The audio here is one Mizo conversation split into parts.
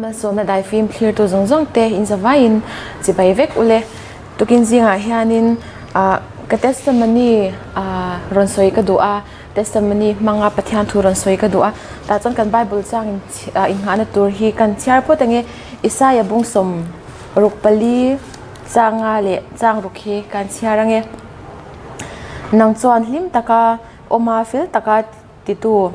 Malsawmna daifim thlirtu zawng zawng te in zavaiin chibai vek ule. Tukin zingah hianin ah ka testimony ah rawn sawi ka duh a, testimony hmanga Pathian thu rawn sawi ka duh a. Tah chuan kan Bible chang in ah inghahna tur hi kan chhiar phawt ange. Isaia bungsawm ruk pali changa leh chang ruk hi kan chhiar ange. Nang chuan hlim taka awma fel taka titu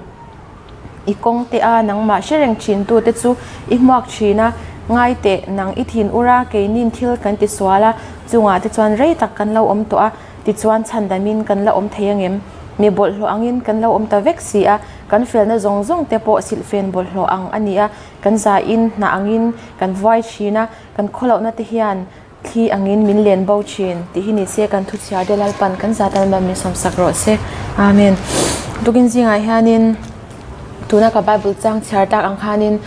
i kawng te a nangmah hre reng thin tu te chu i hmuak thin a, ngai teh nang i thin ur a, keinin thil kan ti sual a, chungah te chuan rei tak kan lo awm tawh a, tichuan chhandamin kan la awm thei angem? Mi bawlhhlawh angin kan lo awm ta vek si a, kan felna zawng zawng te pawh silhfen bawlhhlawh ang a ni a, kan zain hnah angin kan vuai thin a, kan khawlohna te hian Thli angin min len bo thin tih hi ni se kan thu chhiar te Lalpan kan zat a min sawmsak rawh se. Amen. Tukin zingah hianin tuna ka Bible chang chhiar tak ang khanin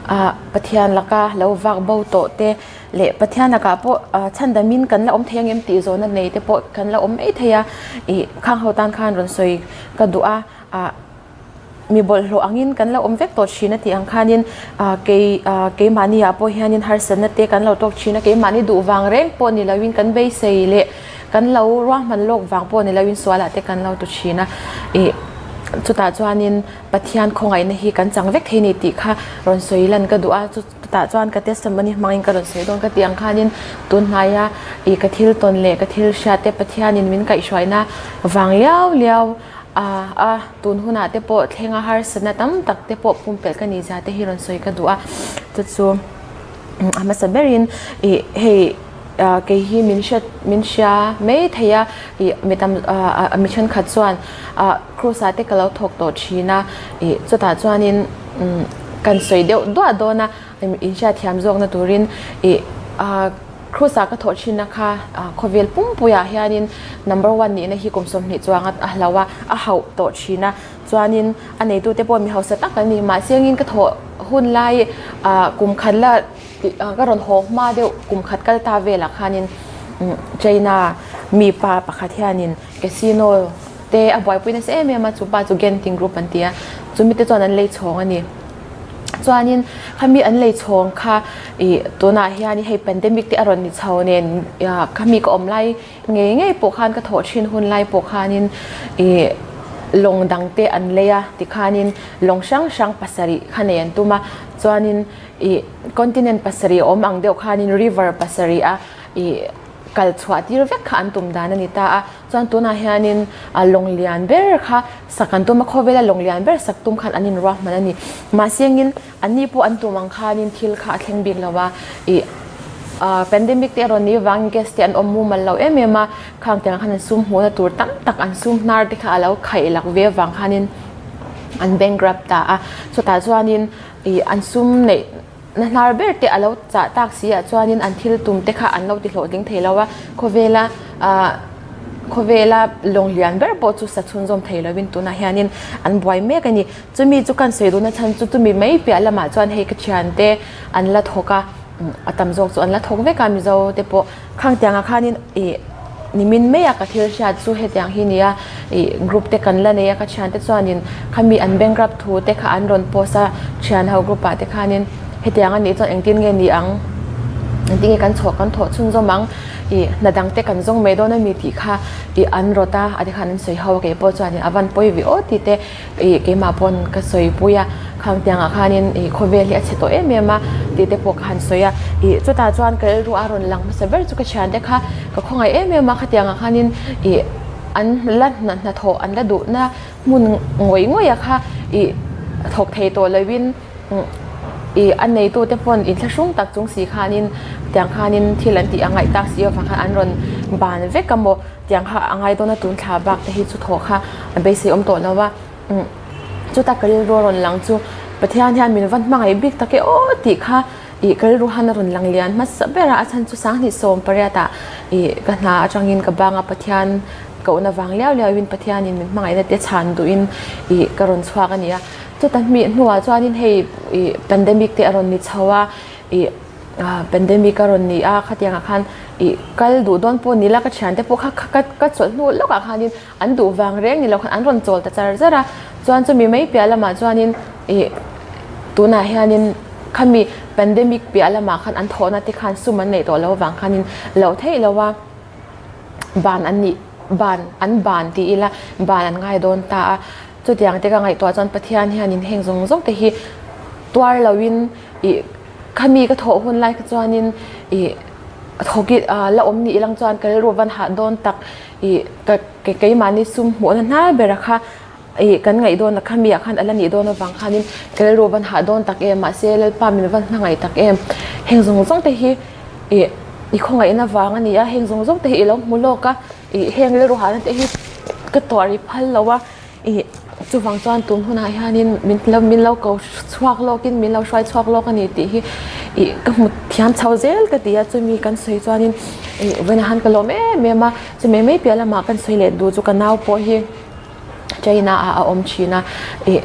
ah Pathian laka lo vak bo tawh te leh Pathian lakah pawh chhandamin kan la awm thei angem tih zawhna nei te pawh kan la awm mai thei a ih khang ho tan khan rawn sawi ka duh a ah Mi bawlhhlawh angin kan lo awm vek tawh thin a tih ang khanin kei keimahni ah pawh hianin harsatna te kan lo tawk thin a, keimahni duh vang reng pawh ni loin kan beisei leh kan lo ruahman lawk vang pawh ni loin sualah te kan lo tu thin a, ih chutah chuanin Pathian khawngaihna hi kan chang vek thei a ni tih kha rawn sawi lan ka duh a, chutah chuan ka testimony hmangin ka rawn sawi dawn ka tih ang khanin tunhnaia ih ka thil tawn leh ka thil hriat te Pathianin min kaihhruaina vang liau liau A a, tun hunah te pawh thlenga harsatna tam tak te pawh pumpelh ka nih zia te hi rawn sawi ka duh a, chu chu a hmasa berin ih hei kei hi min hriat min hria mai thei a ih mi tam ah mi thenkhat chuan ah cross ah te ka lo thawk tawh thin a ih chutah chuanin kan sawi deuh duah dawn a inhriatthiam zawkna turin ih ah. Cruise-ah ka thawh thinna kha khawvel pumpuiah hianin number one nihna hi kum 20 chuanga a hlo a, a hauh tawh thin a. Chuanin a neitute pawh mi hausa tak an ni. Mahse engin ka thawh hun lai kum khat la ka rawn haw hma deuh kum khat kal ta velah khanin China mi pa pakhat hianin casino te a buaipui nasa em em a, chu pa chu Genting Group an ti a, chumi te chuan an lei chhawng a ni. Chuanin khami an lei chhawng kha ih tunah hian hei pandemic te a rawn ni chho nen khami ka awm lai ngei ngei pawh khan ka thawh thin hun lai pawh khanin ih lawng dang te an lei a tikhanin lawng hrang hrang pasarih kha nei an tum a chuanin ih continent pasarih a awm ang deuh khanin river pasarih a ih kal chhuah tir vek kha an tum dan a ni ta a. Chuan tunah hianin a lawng lian ber kha sak an tum a, khawvela lawng lian ber sak tum khan an inruahman a ni. Mahse engin anni pawh an tum ang khanin thil kha a thleng bik lo a, ih pandemic te a rawn nih vangin guest te an awm mumal lo em em a, khang tiang khan an sum hmuhna tur tam tak an sum hnar te kha a lo khaih lak ve avang khanin an bankrupt ta a. Chutah chuanin ih an sum neih Na hnar ber te a lo chah tak si ah chuanin an thil tum te kha an lo ti hlawhtling thei lo a, khawvela ah khawvela lawng lian ber pawh chu sa chhunzawm thei lovin tunah hianin an buai mek a ni. Chumi chu kan sawi duhna chhan chu chumi mai piah lamah chuan hei ka thiante an la thawk a, a tam zawk chu an la thawk vek a Mizo te pawh. Khang tiangah khanin ih nimin maia ka thil hriat chu hetiang hi nia ih group te kan la nei a ka thiante chuanin khami an bankrupt thu te kha an rawn post a thian ho group ah te khanin hetiang anih chuan engtin nge ni ang engtin nge kan chhuah kan thawh chhunzawm ang ih hna dang te kan zawng mai dawn ami tih kha ih an rawt a a ti khan an sawi ho a keipawh chuanin a van pawi ve aw tih te Ih keimah pawn ka sawi pui a, khang tiangah khanin ih khawvel hi a chhe tawh em em a tih te pawh ka han sawi a, ih chutah chuan ka rilru a rawn lang hmasa ber chu ka thiante kha ka khawngaih em em a, khatiangah khanin ih an la hnathawh an la duhna hmun ngawih ngawih a kha ih thawk thei tawh loin ih a neitute pawn inthlahrung tak chung si khanin tiang khanin thil an tih a ngaih tak si avang khan an rawn ban vek a maw. Tiang kha a ngai dawn a tun thla bak te hi chu thawh kha a beisei awm tawh lo a, chuta ka rilru a rawn lang chu Pathian hian min va hmangaih bik tak e aw tih kha ih ka rilru han a rawn lang lian hmasa ber a, a chhan chu sanghnih sawm pariat ah ih ka hna atangin ka bang a Pathian kohna vang liau liau in Pathianin min hmangaihna te chhan duhin ih ka rawn chhuak a ni a, chuta hmih hnuah chuanin hei ih pandemic te a rawn ni chho a ih. Pandemic a rawn ni a, khatiangah khan ih kal duh dawn pawh ni la ka thiante pawh kha ka ka chawlh hnu lawkah khanin an duh vang reng ni lo khan an rawn chawl ta char char a, chuan chumi mai piah lamah chuanin ih tunah hianin Khami pandemic piah lamah khan an thawhna te khan sum an neih tawh loh avang khanin loh theih lo a ban an nih ban an ban ti ila ban an ngai dawn ta a. Chutiang te ka ngaihtuah chuan Pathian hianin heng zawng zawng te hi tuar loin ih khami ka thawh hun lai kha chuanin ih thawk i la awm ni ilang chuan ka rilru van hah dawn tak ih ka keimahni sum hmuhna hnar bera kha ih kan ngaih dawn a khami ah khan a la nih dawn avang khanin ka rilru van hah dawn tak em mahse Lalpa min van hmangaih tak em heng zawng zawng te hi ih i khawngaihna vang a ni a heng zawng zawng te hi i lo hmu lawk a ih heng rilru hahna te hi ka tuar i phal lo a. Ih, chuvang chuan tun hunah hianin min lo min lo ko chhuak lawkin min lo hruai chhuak lawk a ni tih hi ih ka hmu thiam chho zel ka ti a, chumi kan sawi chuanin ih vawiinah khan ka lawm em em a, chumi mai piah lamah kan sawi leh duh chu ka nau pawh hi China ah a awm thin a, ih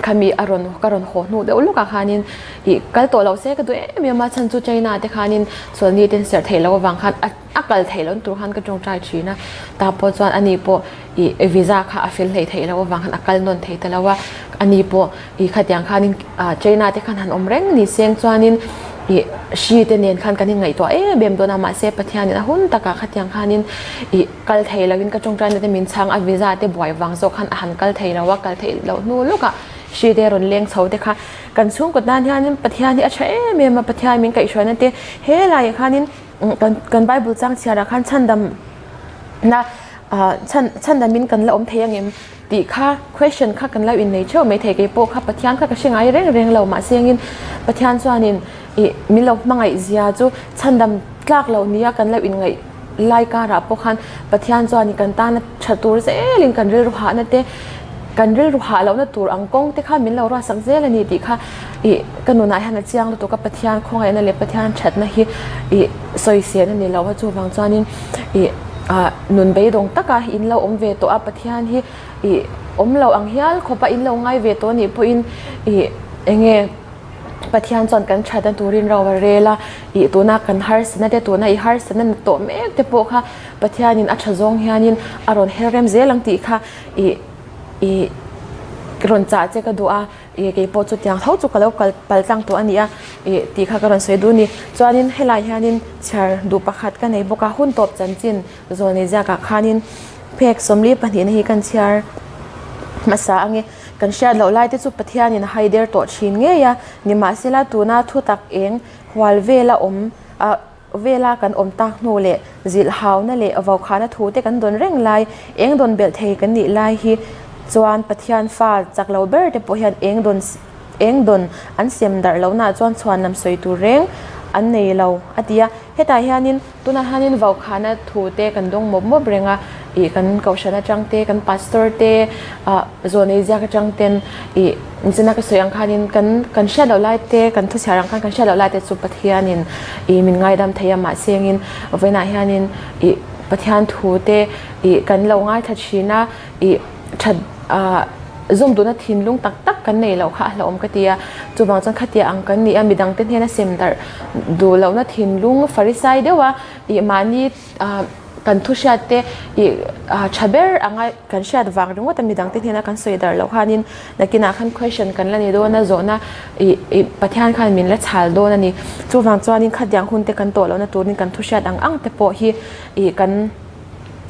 khami a rawn ka rawn haw hnu deuh lawkah khanin ih kal tawh loh se ka duh em em a, chhan chu China te khanin chawlhni te an serh theih loh avang khan a a kal theih loh na tur khan ka tawngtai thin a, tah pawh chuan ani pawh ih visa kha a fel hleih theih loh avang khan a kal nawn thei ta lo a, ani pawh ih khatiang khanin ah China te khan han awm reng ni seng chuanin ih hri te nen khan kan inngaihtuah em em dawn a mahse Pathianin a hun takah khatiang khanin ih kal thei loin ka tawngtai na te min chhang a visa te buai vang zawk khan a han kal thei lo a kal theih loh hnu lawkah hri te rawn leng chho te kha kan chhungkaw tan hianin Pathian hi a tha em em a Pathian min kaihhruaina te helaiah khanin. Kan kan bible chang chhiarah khan chhandam na ah chhan chhandamin kan la awm thei angem tih kha question kha kan lo innei theuh mai thei keipawh kha Pathian kha ka hre ngai reng reng lo mahse engin Pathian chuanin ih min lo hmangaih zia chu chhandam tlak loh nia kan lo inngaih lai karah pawh khan Pathian chuanin kan tana tha tur zelin kan rilru hahna te kan rilru hah lohna tur ang kawng te kha min lo ruatsak zel a ni tih kha ih ka nunah hian a chiang lutuk a Pathian khawngaihna leh Pathian thatna hi ih sawisel a ni lo a chuvang chuanin ih ah nun beidawng taka in lo awm ve tawh a Pathian hi ih awm lo ang hial khawpa in lo ngai ve tawh anih pawhin ih eng nge Pathian chuan kan thatna turin ro a rel a ih tuna kan harsatna te tuna i harsatna na tawh mek te pawh kha Pathianin a tha zawng hianin a rawn her rem zel ang tih kha ih ih rawn chah che ka duh a ih kei pawh chutiang tho chu ka lo kal pal tlang tawh a ni a ih tih kha ka rawn sawi duh a ni. Chuanin helai hianin chhiar duh pakhat ka nei bawk a hun tawp chanchin zawl nei ziakah khanin phek sawmli pahnihna hi kan chhiar hmasa ang e. Kan hriat loh lai te chu Pathianin a haider tawh thin ngei a, nimahsela tuna thu tak eng hual vela awm a vela kan awm tak hnu leh zilh hauna leh vaukhana thu te kan dawn reng lai, eng dawn belh thei kan nih lai hi chuan Pathian fa chak lo ber te pawh hian eng dawn eng dawn an sem darh lohnaah chuan chhuanlam sawi tur reng an nei lo a ti a. Hetah hianin tunah hianin vaukhana thu te kan dawng mawp mawp reng a, ih kan kohhran atang te, kan pastor te, ah zawnei ziak atang ten ih nichina ka sawi ang khanin kan kan hriat loh lai te, kan thuchhiar ang khan kan hriat loh lai te chu Pathianin ih min ngaidam thei a mahse engin vawiinah hianin ih Pathian thu te ih kan lo ngaithla thin a. Ih that ah zawm duhna thinlung tak tak kan nei loh kha a hlauhawm ka ti a, chuvang chuan khatia ang kan ni a, midang te hnena sem darh duh lohna thinlung farisai deuh a, ih mahni ah kan thu hriat te ih ah tha ber anga kan hriat vang ringawt a midang te hnena kan sawi darh loh khanin nakinah khan question kan la ni dawn a zawhna ih ih Pathian khan min la chhal dawn a ni, chuvang chuanin khatiang hun te kan tawh lohna turin kan thu hriat ang ang te pawh hi ih kan.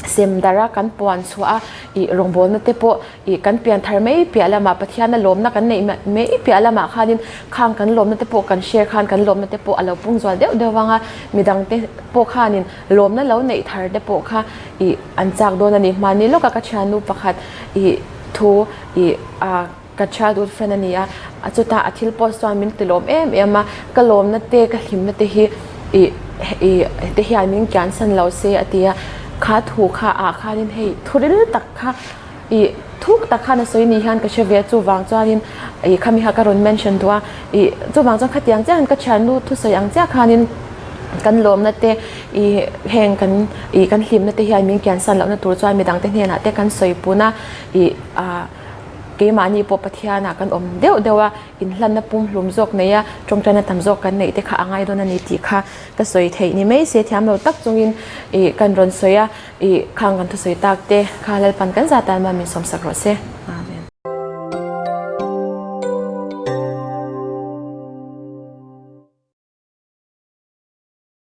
Sem darh a kan puan chhuah a, ih rawngbawlna te pawh ih kan pian thar mai piah lamah Pathiana lawmna kan neih mai piah lamah khanin khang kan lawmna te pawh kan share khan kan lawmna te pawh a lo pung zual deuh deuh vang a, midang te pawh khanin lawmna lo neih thar te pawh kha ih an chak dawn a ni. Hmani lawka ka thiannu pakhat ih thu ih ah. Ka childhood friend a ni a, a chutah a thil post chuan min ti lawm em em a, ka lawmna te ka hlimna te hi ih ih te hian min kiansan lo se a ti a, kha thu kha ah khanin hei thu ril tak kha ih thuk tak khan a sawi ni hian ka hre ve a, chuvang chuanin ih khami kha ka rawn mention duh a, ih chuvang chuan khatiang chiah hian ka thiannu thusawi ang chiah khanin kan lawmna te ih heng kan ih kan hlimna te hian min kiansan lohna tur chuan midangte hnenah te kan sawi pun a ih ah. Keimahni pawh Pathianah kan awm deuh deuh a, inhlanna pumhlum zawk nei a, tawngtaina tam zawk kan neih te kha a ngai dawn a ni tih kha ka sawi theih ni mai se thiam lo tak chungin ih kan rawn sawi a, ih khang kan thusawi tak te kha Lalpan kan zah tan maw min sawmsak rawh se.